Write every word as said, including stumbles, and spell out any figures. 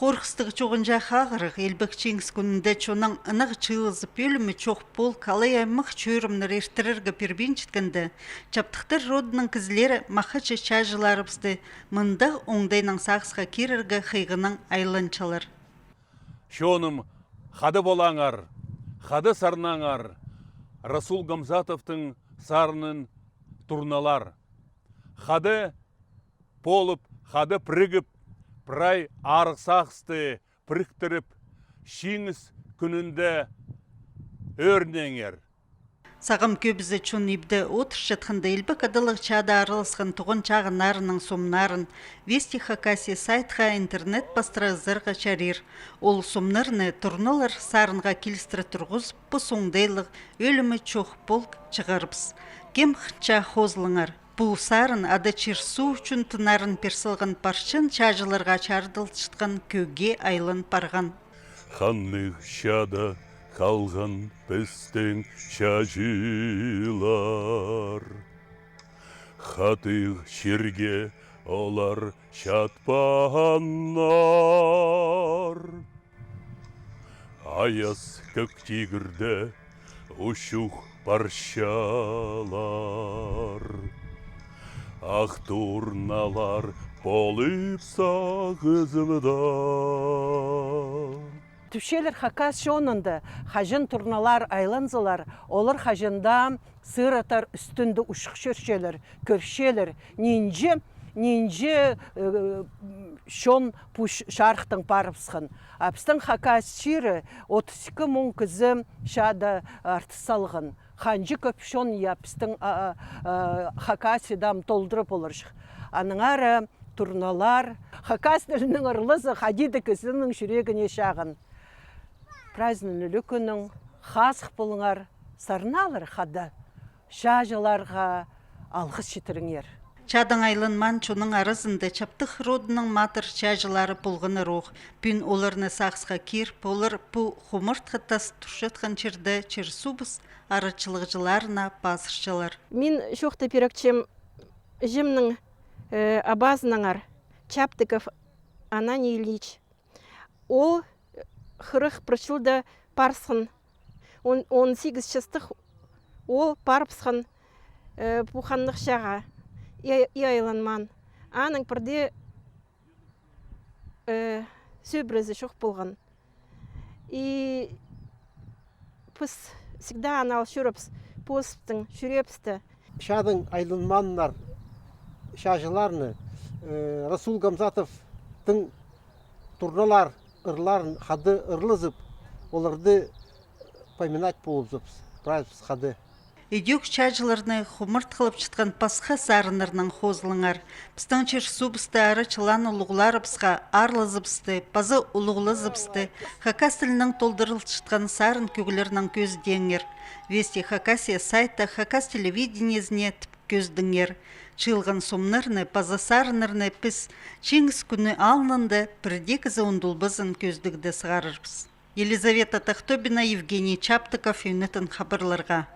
Хорғыстығ чуғынҷа хағырығ, илбек Чиңіс кӱнінде чоннаң ынағ чыылызып, ӧлімі чох полк алай аймах чӧрімнер иртірерге пирбинчеткенде, Чаптыхтар родының кізілері махачы чааҷыларыбысты мындағ оңдайнаң сағысха кирерге хыйғынаң айланчалар. Чоным, хада полаңар, хада сарнаңар Расул Гамзатовтың сарынын, турналар. Хада полып, хада пірігіп, прай арығ сағысты піріктіріп, Чиңіс кӱнінде ӧрінеңер. Сағам кӧбізі чон ибде одырчатханда, илбек адалығ чаада араласхан туған чағыннарының сомнарын Вести Хакасии сайтха интернет пастыра ызарға чарир. Ол сомнарны турналар сарынға килістіре турғызып, пос оңдайлығ «Ӧлімі чох полк» чығарыбыс. Кем хынча, хозылыңар. Пу сарын ада чир-сув ӱчӱн тыннарын пир салған парчан чааҷыларға чарыдылчатхан кӧгге айлан парған. Ханнығ чаада халған пістің чааҷылар. Хатығ чирге олар чатпааннар. Аяс кӧк тигірде учух парчалар. Ах турналар полып сағызымда. Тіпчелер, хакас чонында хаҷан турналар айланзалар, олар хаҷан даа сыратар ӱстӱнде учух чӧрчелер, кӧрчелер, нинҷе, нинҷе, э, чон пу ч-, чарыхтаң парыбысхан. А пістің хакас чирі отыс ікі муң кізі чаада артыс салған. Ханҷа кӧп чон, я, пістің, а, а, а, Хакасияда ам толдыра поларҷых. Аннаңар турналар, хакас тілінің ырлазы хайди-да кізінің чӱрегіне чағын. Праздник ӱлӱкӱннең хазых полыңар, сарналар хада, чааҷыларға алғыс читіріңер. Чаадаң айланмаан чонның аразында Чаптых родының матыр чааҷылары полғаннар ох. Пӱӱн оларны сағысха киріп, олар пу хумартхы тас турчатхан чирде чир-суубыс арачылағҷыларына пазырчалар. Мин чоохтап пирчем іҷемнің, э, абазынаңар, Чаптыков Ананья Ильич. Ол хырых пір чылда парысхан, он, он сигіс частығ ол парыбысхан, э, пу ханнығ чааға и, и айланмаан. Аның пірдее, э, сӧбірезі чох полған. И піс всегда аны ал чӧребіс, позыбыстың чӱребісте. Чаадаң айланмааннар чааҷыларны, э, Расул Гамзатовтың турналар, ырларын хада ырлазып, оларды поминать полыбызыбыс, прайзыбыс хада. Ідӧк чааҷыларны хумартхылапчатхан пасха сарыннарнаң хозылыңар. Пістің чир-суубысты арачылаан улуғларыбысха аарлазыбысты паза улуғлазыбысты хакас тілінең толдырылчатхан сарын кӧглернең кӧзідеңер. Вести Хакасия сайтта хакас телевидениезіне тіп кӧзідіңер. Чыылған сомнарны паза сарыннарны піс Чиңіс кӱні алнында пірдее кізі ундулбазын кӧзідігде сығарарбыс. Елизавета Тахтобина, Евгений Чаптыков, «Ӱнетін хабарларға».